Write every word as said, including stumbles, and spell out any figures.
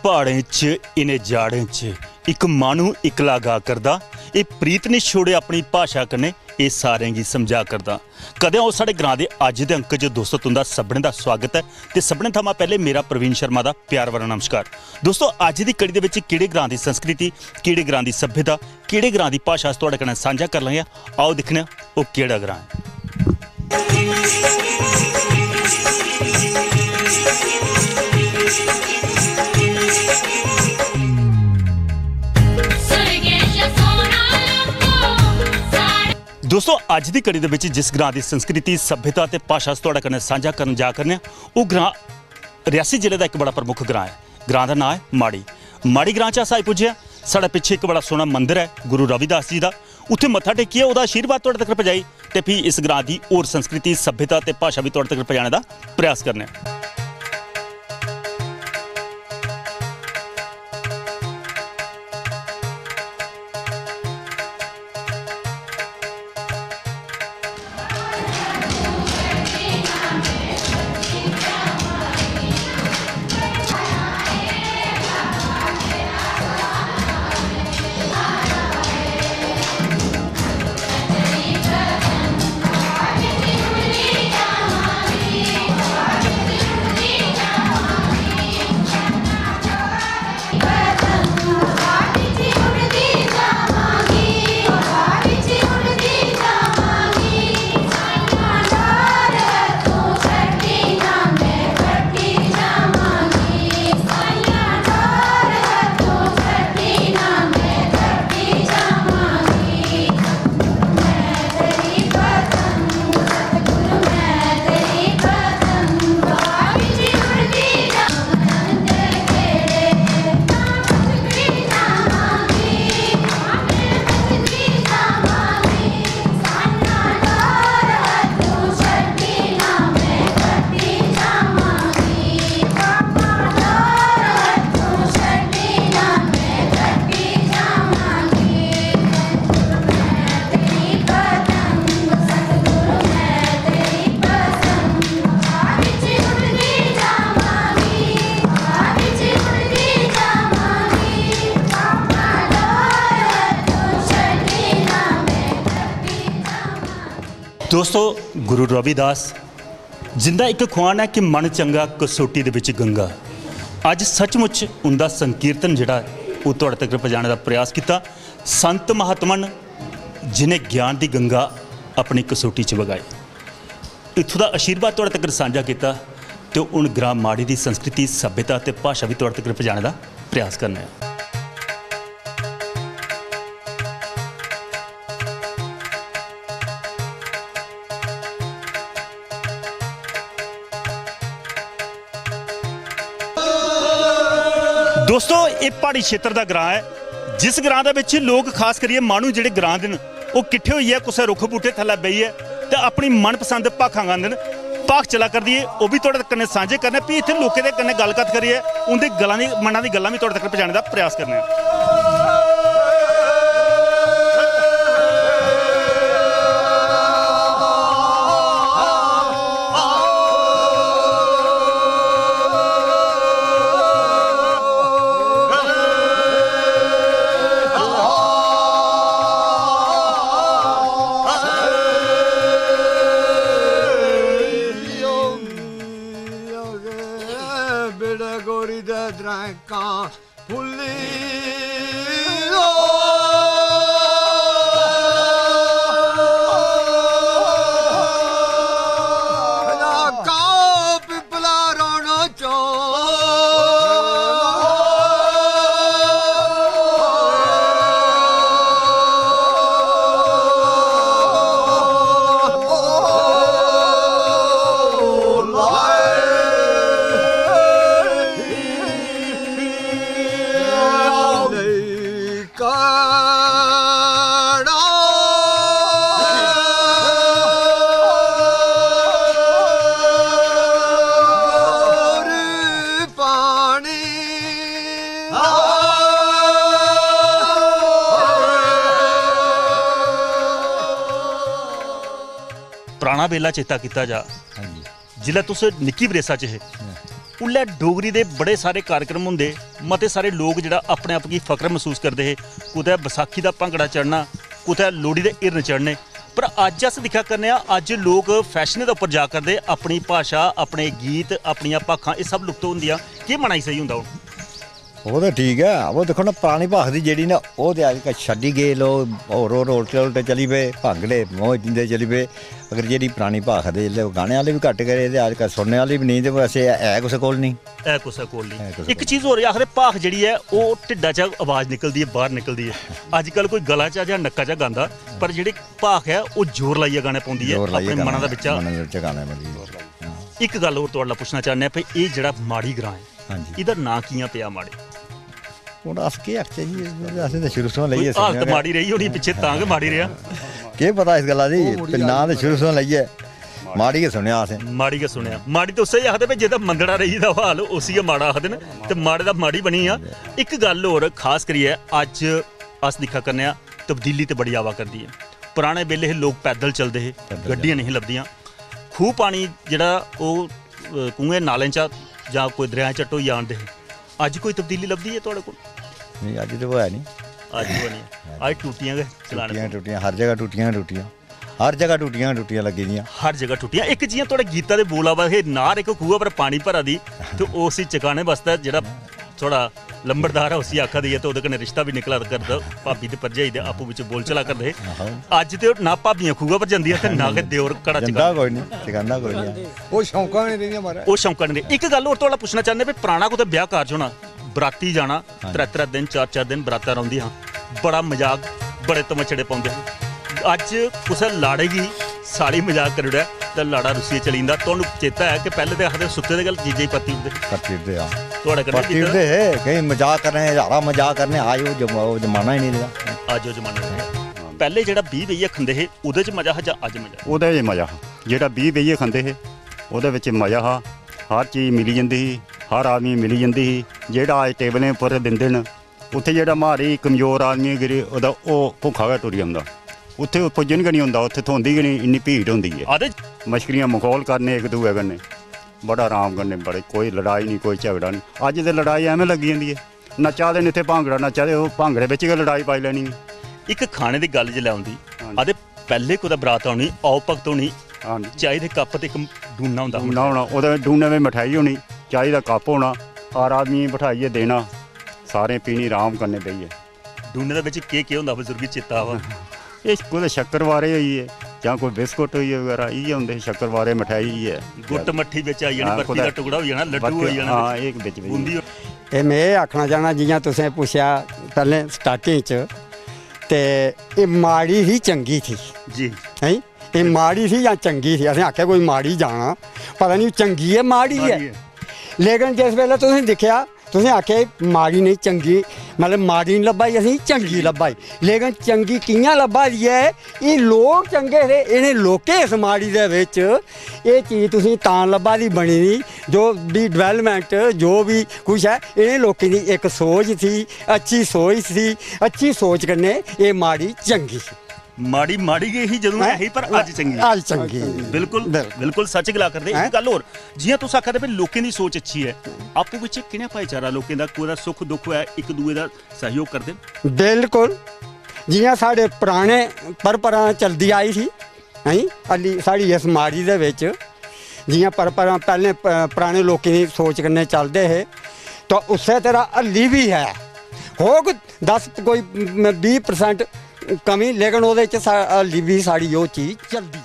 प्हाड़ें च, इ'नें जाड़ें च इक माह्नू इक्कला गा करदा। एह् प्रीत निं छोड़े अपनी भाशा कन्नै, एह् सारें गी समझा करदा। कदें आओ साढ़े ग्रां दे अज्ज दे अंक च। दोस्तो, तुं'दा सभनें दा सुआगत ऐ ते सभनें थमां पैह्ले मेरा प्रवीण शर्मा दा प्यार भरा नमस्कार। दोस्तो, अज्ज दी कड़ी दे बिच केह्ड़े ग्रां दी संस्कृति, केह्ड़े ग्रां दी सभ्यता, केह्ड़े ग्रां दी भाशा अस थुआढ़े कन्नै सांझा करी लैने आं। आओ दिक्खने आं ओह् केह्ड़ा ग्रां ऐ। दोस्तो, अज्ज दी कड़ी दे बिच जिस ग्रां दी संस्कृति, सभ्यता ते भाशा अस थुआढ़े कन्नै सांझा करन जा करने आं, ओह् ग्रां रियासी जिले दा इक बड़ा प्रमुख ग्रां ऐ। ग्रां दा नांऽ ऐ माड़ी। माड़ी ग्रां च अस आई पुज्जे आं। साढ़े पिच्छे इक बड़ा सोह्ना मंदर ऐ गुरु रविदास जी दा। उत्थै मत्था टेकियै ओह्दा आशीर्वाद थुआढ़े तगर पजाई ते फ्ही इस ग्रां दी होर संस्कृति, सभ्यता ते भाशा बी थुआढ़े तगर पजाने दा प्रयास करने आं। दोस्तो, गुरु रविदास जिंदा इक खुआन ऐ कि मन चंगा कसौटी दे बिच गंगा। अज्ज सचमुच उंदा संकीर्तन जेह्ड़ा ऐ, ओह् थुआढ़े तगर पजाने दा प्रयास कीता। संत महात्मा न, जिनें ज्ञान दी गंगा अपनी कसौटी च बगाई। इत्थूं दा आशीर्वाद थुआढ़े तगर सांझा कीता ते हून ग्रां माड़ी दी संस्कृति, सभ्यता ते भाशा बी थुआढ़े तगर पजाने दा प्रयास करने आं। दोस्तो, एह् प्हाड़ी क्षेत्र दा ग्रां ऐ, जिस ग्रां दे बिच लोक, खास करियै माह्नू जेह्ड़े ग्रां दे न, ओह् किट्ठे होइयै कुसै रुक्ख बूह्टे थल्लै बेहियै ते अपनी मनपसंद भाखां गांदे न। भाख चला करदी ऐ, ओह् बी थुआढ़े कन्नै सांझे करने। फ्ही इत्थै लोकें दे कन्नै गल्ल कत्थ करियै उं'दी गल्लां दी, मना दी गल्लां बी थुआढ़े तक पजाने दा प्रयास करने आं। बेड़ा गोरी दे द्रैंका फुल्ली ओ। काओ पिपला रोनो चो। पराना बेला चेता कीता जा। हां जी। जिसलै तुस निक्की बरेसा च हे, हां। उल्लै डोगरी दे बड़े सारे कार्यक्रम होंदे, मते सारे लोक जेह्ड़ा अपने आप गी फख्र मसूस करदे हे, कुतै बसाखी दा भांगड़ा चढ़ना, कुतै लोह्ड़ी दे हिरन चढ़ने। पर अज्ज अस दिक्खा करने आं, अज्ज लोक फैशनें दे उप्पर जा करदे, अपनी भाशा, अपने गीत, अपनियां भाखां, एह् सब लुप्त होंदियां। केह् मना गी सेही होंदा हून? ओह् ते ठीक ऐ, अबो दिक्खो ना, परानी भाख दी जेह्ड़ी ना, ओह् ते अज्जकल छड्डी गे लोक, होर होर उल्टे उल्टे चली पे, भांगड़े मौज दिंदे चली पे। अगर जेह्ड़ी परानी भाख दे, जेल्लै ओह् गाने आह्ले बी घट्ट गै रेह् ते अज्जकल सुनने आह्ले बी नेईं, ते वैसे है, है कुसै कोल नेईं। है कुसै कोल नेईं। है कुसै इक कोल चीज होर, आखदे भाख जेह्ड़ी ऐ, ओह् ढिड्डा चा आवाज निकलदी ऐ, बाहर निकलदी ऐ। अज्जकल कोई गला चा जां नक्का चा गांदा, पर जेह्ड़ी भाख ऐ, ओह् जोर लाइयै गाने पौंदी ऐ, जोर लाइयै अपने गाने, मना दा बिच्चा। मनै दे बिच्चा गाने पौंदी ऐ। इक गल्ल होर थुआढ़े कोला पुच्छना चाह्न्ने आं, भई एह् जेह्ड़ा माड़ी ग्रां ऐ, हां जी। एह्दा नांऽ कि'यां पेआ माड़ी? हून अस केह् आखचै जी, असें ते शुरू थमां कोई लेइयै हालत सुनेआ गै। माड़ी रेही होनी पिच्छे, तां गै माड़ी रेहा। केह् पता इस गल्ला दी, ते नांऽ ते शुरू थमां लेइयै माड़ी गै सुनेआ असें। माड़ी गै सुनेआ। माड़ी ते उस्सै गै आखदे भई, जेह्दा मंदड़ा रेही दा हाल, उसी गै माड़ा आखदे न। ते माड़े दा माड़ी बनी गेआ। इक गल्ल होर, खास करियै अज्ज अस दिक्खा करने आं, तब्दीली ते बड़ी आवा करदी ऐ। पराने बेल्ले हे, लोक पैदल चलदे हे, पैदल गड्डियां चलदे। नेईं लभदियां। खूह् पानी जेह्ड़ा ओह्, अ, कुएं नालें चा जां कोई दरेआ चा ढोइयै आह्नदे हे। अज्ज कोई तब्दीली लभदी ऐ थुआढ़े कोल? नेईं, अज्ज ते होआ निं। अज्ज होआ निं। अज्ज टूटियां गै चलाने टूटियां, पौंदियां। टूटियां, हर जगह टूटियां, टूटियां। हर जगह टूटियां, टूटियां लग्गी दियां। हर जगह टूटियां। इक जि'यां थुआढ़े गीता दे बोल आवा दे हे, "नार इक खूहा पर पानी भरा दी", ते ओह् उसी चकाने बास्तै जेह्ड़ा थुआढ़ा लंबड़दार ऐ, उसी आखा दी ऐ, ते ओह्दे कन्नै रिश्ता बी निकला करदा, भाबी ते भरजाई दे आपूं बिच्च बोल चला करदे हे। आहो। अज्ज ते ना भाबियां खूहा पर जंदियां ते ना गै दियोर घड़ा जंदा चकांदे। कोई निं, चकांदा कोई निं। ओह् शौंकां निं रेहियां, महाराज। ओह् शौंकां निं रेहियां। इक गल्ल होर थुआढ़ा पुच्छना चाह्न्ने, भई पराना कुतै ब्याह् कारज होना, बराती जाना, हां जी। त्रै त्रै दिन, चार चार दिन बरातां रौंह्दियां हां, बड़ा मजाक, बड़े तमाशड़े पौंदे हे। अज्ज कुसै लाड़े गी साली मजाक करी ओड़ै ते लाड़ा रुस्सियै चली जंदा। तुहानू चेता ऐ कि पैह्ले ते आखदे सुत्ते दे गै जीजे गी परती ओड़दे। परती ओड़दे, हां। थुआढ़े कन्नै परती कीता? ओड़दे हे, केईं मजाक करने, ज्हारां मजाक करने, अज्ज ओह् जम-, ओह् जमाना ही निं रेहा। अज्ज ओह् जमाना निं रेहा। पैह्ले जेह्ड़ा बीह् बेहियै खंदे हे, ओह्दे च मजा हा जां अज्ज मजा? ओह्दे च मजा हा। जेह्ड़ा बीह् बेहियै खंदे हे, ओह्दे बिच मजा हा। हर चीज मिली जंदी ही, हर आदमी मिली जंदी ही। जेह्ड़ा अज्ज टेबलें उप्पर दिंदे न, उत्थै जेह्ड़ा माड़ी कमजोर आदमी, गरीब, ओह्दा, ओह् भुक्खा गै टुरी औंदा। उत्थै ओह् पुज्जन गै निं होंदा, उत्थै थ्होंदी गै निं, इन्नी भीड़ होंदी ऐ। आखदे मश्करियां मखौल करने इक दूए कन्नै, बड़ा अराम कन्नै, बड़े, कोई लड़ाई निं, कोई झगड़ा निं। अज्ज ते लड़ाई ऐवें लग्गी जंदी ऐ, नच्चा दे न इत्थै भांगड़ा नच्चा दे, ओह् भांगड़े बिच गै लड़ाई पाई लैनी ऐ। इक खाने दी गल्ल जिसलै औंदी, हां जी। आखदे पैह्ले कुतै बरात औनी, आओ भगत होनी, हां जी। चाही दे कप्प ते इक डूना होंदा हा। डूना होना, ओह्दे डूने बिच मठेआई होनी, चाही दा कप्प होना, हर आदमी गी बठाइयै देना, सारें पीनी अराम कन्नै बेहियै। डूने दे बिच केह् केह् होंदा, बजुर्ग, चेता आवा? एह् कुतै शक्करवारे होई गे जां कोई बिस्कुट होई गे बगैरा, इ'यै होंदे हे, शक्करवारे, मठेआई इ'यै। गुट्ट मट्ठी बिच आई जानी, हां, बर्फी दा कुतै टुकड़ा होई जाना, लड्डू बर्फी, होई जाना, हां, एह् बिच, बिच। बूंदी। एह् में एह् आखना चाह्न्नां, जि'यां तुसें पुच्छेआ पैह्लें starting च, ते एह् माड़ी ही, चंगी थी? जी। हैं? एह् माड़ी थी जां चंगी थी? असें आखेआ कोई माड़ी जाना, पता निं चंगी ऐ, माड़ी ऐ। माड़ी ऐ। लेकिन जिस बेल्लै तुसें दिक्खेआ, तुसें आखेआ एह् माड़ी नेईं, चंगी, मतलब माड़ी निं लब्भा दी असेंगी, चंगी लब्भा दी। लेकिन चंगी कि'यां लब्भा दी ऐ? एह् लोक चंगे हे, इ'नें लोकें इस माड़ी दे बिच एह् चीज तुसेंगी तां लब्भा दी बनी दी, जो बी development, जो बी कुछ ऐ, इ'नें लोकें दी इक सोच थी, अच्छी सोच थी, अच्छी सोच कन्नै एह् माड़ी चंगी ही। माड़ी माड़ी गै ही जदूं हैं? ऐ ही, पर अज्ज चंगी। अज्ज चंगी। बिल्कुल, बिल्कुल। बिल्कुल सच गला करदे। हैं? इक गल्ल होर, जि'यां तुस आखा दे भई लोकें दी सोच अच्छी ऐ, आपूं बिच्चें कि'नें भाईचारा लोकें दा, कोई दा सुख दुख होऐ, इक दूए दा सैह्योग करदे न? बिल्कुल। जि'यां साढ़े पराने परंपरा चलदी आई ही, हैं? हल्ली साढ़ी इस माड़ी दे बिच जि'यां परंपरा पैह्लें प-, पराने लोकें दी सोच कन्नै चलदे हे, तां उस्सै तरह हल्ली बी ऐ। होग दस कोई बीह् percent कमी, लेकिन ओह्दे च सा-, हल्ली बी साढ़ी ओह् चीज चलदी।